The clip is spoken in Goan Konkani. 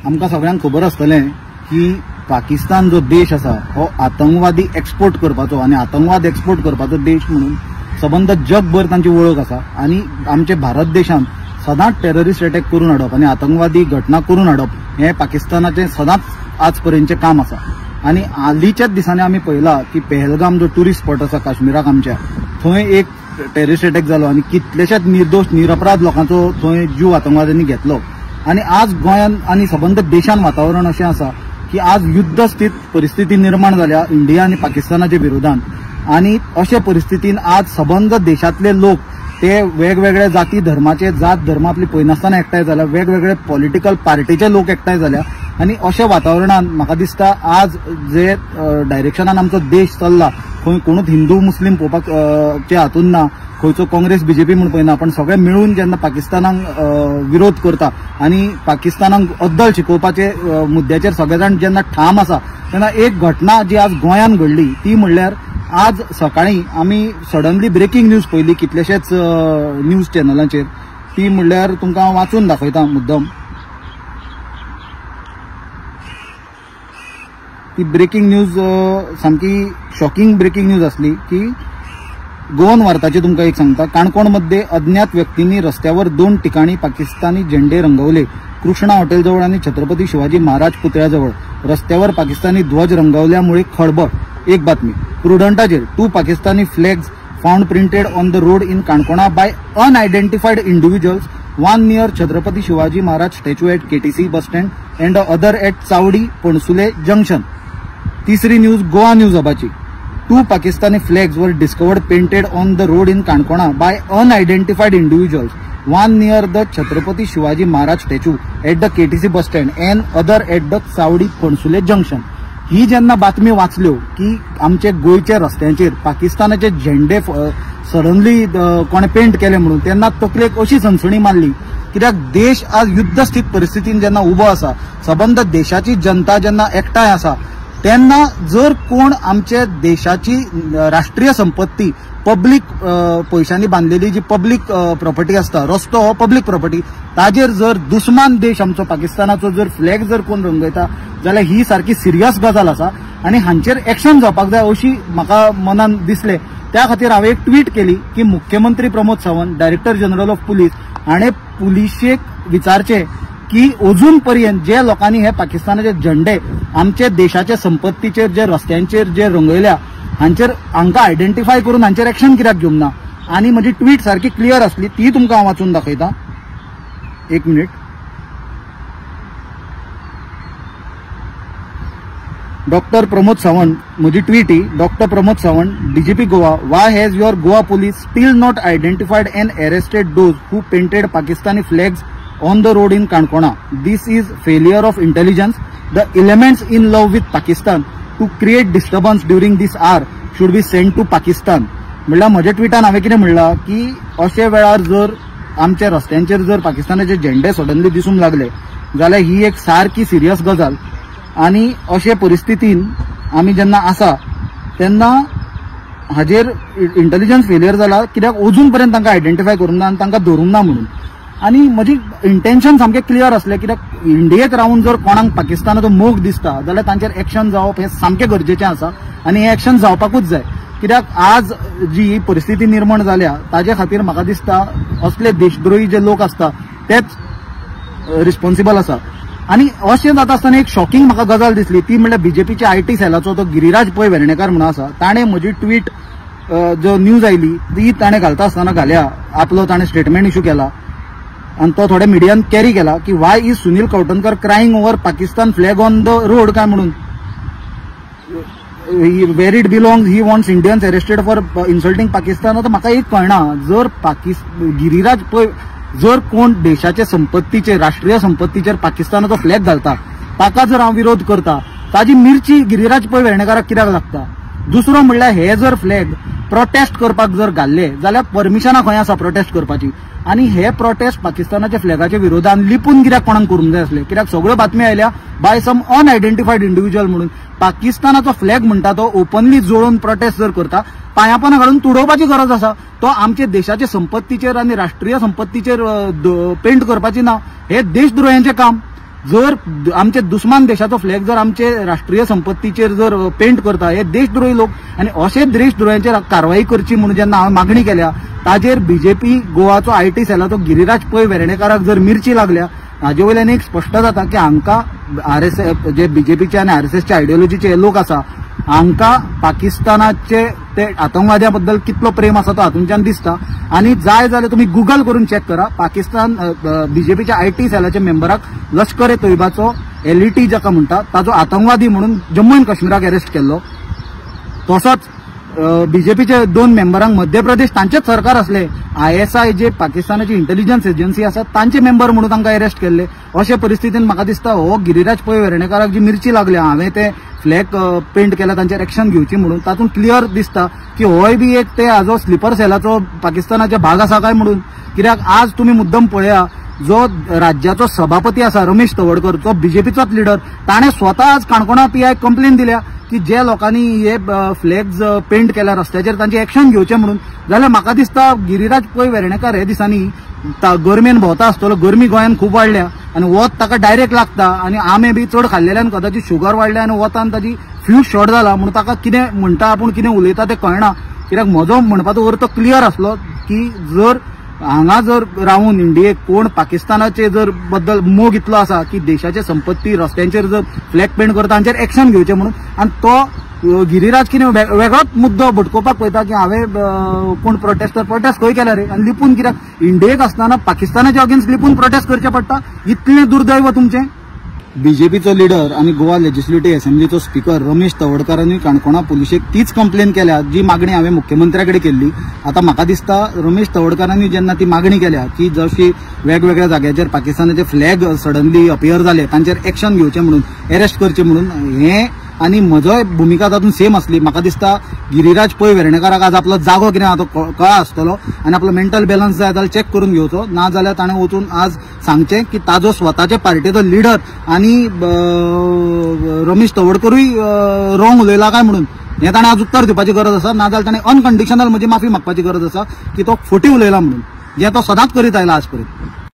आमकां सगळ्यांक खबर आसतलें की पाकिस्तान जो देश आसा हो आतंकवादी एक्सपोर्ट करपाचो आनी आतंकवाद एक्सपोर्ट करपाचो देश म्हणून सबंद जगभर तांची वळख आसा आनी आमचे भारत देशान सदांच टेररिस्ट अटॅक करून हाडप आनी आतंकवादी घटना करून हाडप हें पाकिस्तानाचें सदांच आज पर्यंतचें काम आसा. आनी हालींच्याच दिसांनी आमी पळयलां की पेहलगाम जो ट्युरिस्ट स्पॉट आसा काश्मीराक आमच्या, थंय एक टेररिस्ट अटॅक जालो आनी कितलेशेच निर्दोश निरपराध लोकांचो थंय जीव आतंकवाद्यांनी घेतलो. आनी आज गोंयांत आनी सबंद देशान वातावरण अशें आसा की आज युद्धस्थित परिस्थिती निर्माण जाल्या इंडिया आनी पाकिस्तानाच्या विरोधान. आनी अशे परिस्थितीन आज सबंद देशांतले लोक ते वेगवेगळे जाती धर्माचे जात धर्म आपली पळयनासतना एकठांय जाल्या, वेगवेगळे पॉलिटिकल पार्टीचे लोक एकठांय जाल्या. आनी अशा वातावरणान म्हाका दिसता आज जे डायरेक्शनान आमचो देश चल्ला खंय कोणूच हिंदू मुस्लीम पळोवपाक चे हातून ना, खंयचो काँग्रेस बीजेपी म्हूण पळयना, पण सगळे मेळून जेन्ना पाकिस्तानाक विरोध करता आनी पाकिस्तानाक अद्दल शिकोवपाचे मुद्द्याचेर सगळे जाण जेन्ना ठाम आसा तेन्ना एक घटना जी आज गोंयांत घडली ती म्हणल्यार आज सकाळी आमी सडनली ब्रेकिंग न्यूज पळयली कितलेशेच न्यूज चॅनलांचेर. ती म्हणल्यार तुमकां हांव वाचून दाखयता मुद्दम. ती ब्रेकिंग न्यूज सामकी शॉकिंग ब्रेकिंग न्यूज आसली की गोवन वार्ताची तुमकां एक सांगता. काणकोण मध्ये अज्ञात व्यक्तींनी रस्त्यावर 2 ठिकाणी पाकिस्तानी झेंडे रंगवले. कृष्णा हॉटेलजवळ आणि छत्रपती शिवाजी महाराज पुतळ्याजवळ रस्त्यावर पाकिस्तानी ध्वज रंगवल्यामुळे खळबळ. एक बातमी प्रुडंटाचेर 2 Pakistani flags found printed on the road in Canacona by unidentified individuals, 1 near Chhatrapati Shivaji Maharaj statue at KTC bus stand and other at Chavdi Pansule junction. तिसरी न्यूज गोवा न्यूज हबाची. 2 Pakistani flags were discovered painted on the road in Canacona by unidentified individuals, 1 near the Chhatrapati Shivaji Maharaj statue at the KTC bus stand and other at the Chavdi Pansule junction. ही जेन्ना बातमी वाचल्यो की आमचे गोंयच्या रस्त्यांचेर पाकिस्तानाचे झेंडे सडनली कोणें पेंट केले म्हणून, तेन्ना तकलेक अशी सणसणी मारली कित्याक देश आज युद्धस्थित परिस्थितीन जेन्ना उबो आसा, सबंद देशाची जनता जेन्ना एकठांय आसा तेन्ना जर कोण आमचे देशाची राष्ट्रीय संपत्ती पब्लीक पयशांनी बांदलेली जी पब्लीक प्रॉपर्टी आसता, रस्तो हो पब्लीक प्रॉपर्टी, ताजेर जर दुस्मान देश आमचो पाकिस्तानाचो जर फ्लॅग जर कोण रंगयता जाल्यार ही सारकी सिरियस गजाल आसा आनी हांचेर एक्शन जावपाक जाय अशी म्हाका मनान दिसलें. त्या खातीर हांवें एक ट्वीट केली की मुख्यमंत्री Pramod Sawant, director general of police हाणें पुलिशेक विचारचें की अजून पर्यंत जे लोकांनी हे पाकिस्तानाचे झेंडे आमचे देशाचे संपत्तीचेर जे रस्त्यांचेर जे रंगयल्या हांचेर हांकां आयडेंटिफाय करून हांचेर एक्शन कित्याक घेवंक ना. आनी म्हजी ट्वीट सारकी क्लियर आसली, ती तुमकां हांव वाचून दाखयता. एक मिनीट. डॉक्टर प्रमोद सावंत, म्हजी tweet he, doctor Pramod Sawant, DGP Goa, why has your Goa police still not identified and arrested those who painted Pakistani flags on the road in Canacona? This is failure of intelligence. The elements in love with Pakistan to create disturbance during this hour should be sent to Pakistan. म्हणल्यार म्हज्या ट्विटान हांवें कितें म्हणलां की अशे वेळार जर आमच्या रस्त्यांचेर जर पाकिस्तानाचे झेंडे सडनली दिसूंक लागले जाल्यार ही एक सारकी सिरियस गजाल. आनी अशे परिस्थितीन आमी जेन्ना आसा तेन्ना हाजेर इंटेलिजन्स फेलियर जाला कित्याक अजून पर्यंत तांकां आयडेंटिफाय करूंक ना आनी तांकां धरूंक ना म्हणून. आनी म्हजी इंटेन्शन सामकें क्लियर आसलें कित्याक इंडियेक रावन जर कोणाक पाकिस्तानाचो मोग दिसता जाल्यार तांचेर एक्शन जावप हें सामकें गरजेचें आसा आनी हें एक्शन जावपाकूच जाय. कित्याक आज जी परिस्थिती निर्माण जाल्या ताजे खातीर म्हाका दिसता असले देशद्रोही जे लोक आसता तेच रिस्पॉन्सिबल आसा. आनी अशें जाता आसतना एक शॉकिंग म्हाका गजाल दिसली ती म्हणल्यार बीजेपीच्या IT सेलाचो तो गिरिराज पै वेर्णेकार म्हणून आसा, ताणें म्हजी ट्वीट जो न्यूज आयली ती ताणें घालता आसतना घाल्या, आपलो ताणें स्टेटमेंट इशू केला आनी तो थोड्या मिडियान कॅरी केला की why is Sunil Kavthankar crying over Pakistan flag on the road काय म्हणून, where it belongs, he wants Indians arrested for insulting Pakistan. आतां म्हाका एक कळना, जर गिरिराज पै जर कोण देशाचे संपत्तीचेर राष्ट्रीय संपत्तीचेर पाकिस्तानाचो फ्लॅग घालता ताका जर हांव विरोध करता ताजी मिरची गिरिराज पै वेर्णेकाराक कित्याक लागता? दुसरो म्हणल्यार हे जर फ्लॅग प्रोटेस्ट करपाक जर घाल्ले जाल्यार परमिशनां खंय आसा प्रोटेस्ट करपाची? आनी हे प्रोटेस्ट पाकिस्तानाच्या फ्लॅगाच्या विरोधान लिपून कित्याक कोणाक करूंक जाय आसले? कित्याक सगळ्यो बातमी आयल्या बाय सम अनआयडेंटिफायड इंडिव्हिज्युअल म्हणून. पाकिस्तानाचो फ्लॅग म्हणटा तो ओपनली जोडून प्रोटेस्ट जर करता पांयापना घालून तुडोवपाची गरज आसा. तो आमचे देशाचे संपत्तीचेर आनी राष्ट्रीय संपत्तीचेर पेंट करपाची ना, हे देशद्रोह्यांचें काम. जर आमचे दुस्मान देशाचो फ्लॅग जर आमचे राष्ट्रीय संपत्तीचेर जर पेंट करता, हे देशद्रोही लोक आनी अशे देशद्रोह्यांचेर कारवाई करची म्हणून जेन्ना हांवें मागणी केल्या ताजेर बीजेपी गोवाचो IT सेलाचो गिरिराज पै वेर्णेकाराक जर मिरची लागल्या हाजे वयल्यान एक स्पश्ट जाता की हांकां आरएसएस जे बीजेपीचे आनी आरएसएसचे आयडियोलॉजीचे लोक आसा हांकां पाकिस्तानाचे ते आतंकवाद्या बद्दल कितलो प्रेम आसा तो हातूंच्यान दिसता. आनी जाय जाल्यार तुमी गुगल करून चॅक करा, Pakistan बीजेपीच्या IT सेलाच्या मेंबराक Lashkar A तोयबाचो LET जाका म्हणटा ताजो आतंकवादी म्हणून जम्मू एंड काश्मीराक अरेस्ट केल्लो. तसोच बीजेपीचे 2 मेंबरांक मध्य प्रदेश तांचेच सरकार असले आयएसआय जे पाकिस्तानाची इंटेलिजन्स एजन्सी आसा तांचे मेंबर म्हणून तांकां अरेस्ट केल्ले. अशे परिस्थितीन म्हाका दिसता हो गिरिराज पै वेर्णेकाराक जी मिरची लागल्या, हांवें ते फ्लॅग पेंट केला तांचेर एक्शन घेवची म्हणून, तातूंत क्लियर दिसता की होय बी एक ते हाजो स्लिपर सेलाचो पाकिस्तानाचे भाग आसा काय म्हणून. कित्याक आज तुमी मुद्दम पळया, जो राज्याचो सभापती आसा रमेश तवडकर, जो बीजेपीचोच लिडर, ताणें स्वता आज काणकोणा पीआय कंप्लेन दिल्या की जे लोकांनी हे फ्लॅग्स पेंट केल्या रस्त्याचेर तांचे एक्शन घेवचें म्हणून. जाल्यार म्हाका दिसता गिरिराज पै वेर्णेकार हे दिसांनी गरमेन भोंवता आसतलो, गरमी गोंयांत खूब वाडल्या आनी वत ताका डायरेक्ट लागता आनी आमे बी चड खाल्लेल्यान कदाचित शुगर वाडल्या आनी वतान ताजी फ्यूज शॉर्ट जाला म्हणून ताका कितें म्हणटा आपूण कितें उलयता तें कळना. कित्याक म्हजो म्हणपाचो अर्थ क्लियर आसलो की जर हांगा जर रावून इंडियेक कोण पाकिस्तानाचे जर बद्दल मोग इतलो आसा की देशाचे संपत्ती रस्त्यांचेर जर फ्लॅग पेंट करता तांचेर एक्शन घेवचें म्हणून, आनी तो गिरिराज कितें वेगळोच मुद्दो भटकोवपाक पळयता की हांवें कोण प्रोटेस्टर प्रोटेस्ट खंय केला रे, आनी लिपून कित्याक इंडियेक आसतना पाकिस्तानाच्या अगेन्स्ट लिपून प्रोटेस्ट करचें पडटा, इतलें दुर्दैव तुमचें. बीजेपीचो लिडर आनी गोवा लेजिस्लेटिव्ह असेंब्लीचो स्पीकर रमेश तवडकारांनी काणकोणा पुलिशेक तीच कंप्लेन केल्या जी मागणी हांवें मुख्यमंत्र्या कडेन केल्ली. आतां म्हाका दिसता रमेश तवडकारांनी जेन्ना ती मागणी केल्या की जशी वेगवेगळ्या जाग्याचेर पाकिस्तानाचे फ्लॅग सडनली अपियर जाले तांचेर एक्शन घेवचें म्हणून, अरेस्ट करचें म्हणून, हें आनी म्हजोय भुमिका तातूंत सेम आसली. म्हाका दिसता गिरिराज पै वेर्णेकाराक आज आपलो जागो कितें आहा तो कळा आसतलो आनी आपलो मेंटल बॅलन्स जाय जाल्यार चॅक करून घेवचो, ना जाल्यार ताणें वचून आज सांगचें की ताजो स्वताचे पार्टीचो लिडर आनी रमेश तवडकरूय रॉंग उलयला काय म्हणून हें ताणें आज उत्तर दिवपाची गरज आसा, ना जाल्यार ताणें अनकंडिशनल म्हजी माफी मागपाची गरज आसा की तो फोटी उलयला म्हणून, जें तो सदांच करीत आयला आज पर्यंत.